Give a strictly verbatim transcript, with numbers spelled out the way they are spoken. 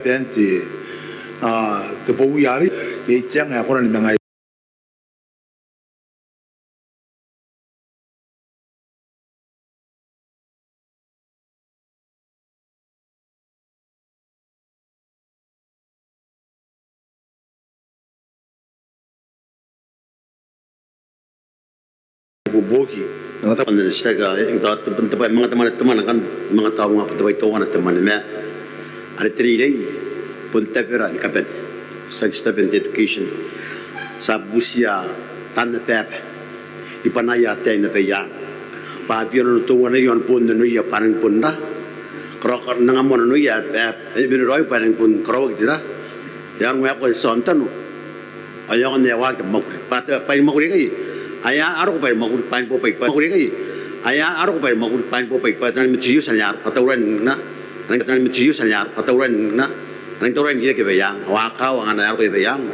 Band te, a, te bowi are e tiang ae kona ni manga boboki. Ana tabo ana titiraki, e, n tao te, te bwai, manga te mwane, te mwane, kan manga tao nga te bwai teuana te mwane ma are te reirei bon tabera ni kabane. Tiaki ti tabe n te education. Ti a butiia taan ababa ni bwanaia ataei n abaiang bwa a bia nano teuana i aon boon nanoia bwa a nangi bon ra, karaoa, nanga moa nanoia, e, e, e mena raoi bwa e nangi bon karaoaki te ra, e aonga n waekoa te tia aontano ao e aonga n ae waaki te mwakuri. Bwa te, bwaai ni mwakuri aikai ae a roko, bwaai ni mwakuri, bwaai ni bo, bwaai, bwaai ni mwakuri aikai ae a roko, bwaai ni mwakuri, bwaai ni bo, bwaai, bwaai, taan materials ane a roko, a tauraoi n na, taan materials ane a roko, a tauraoi n na, a nangi tauraoi n reke abaiang, ao a kawa ngkana a roko abaiang.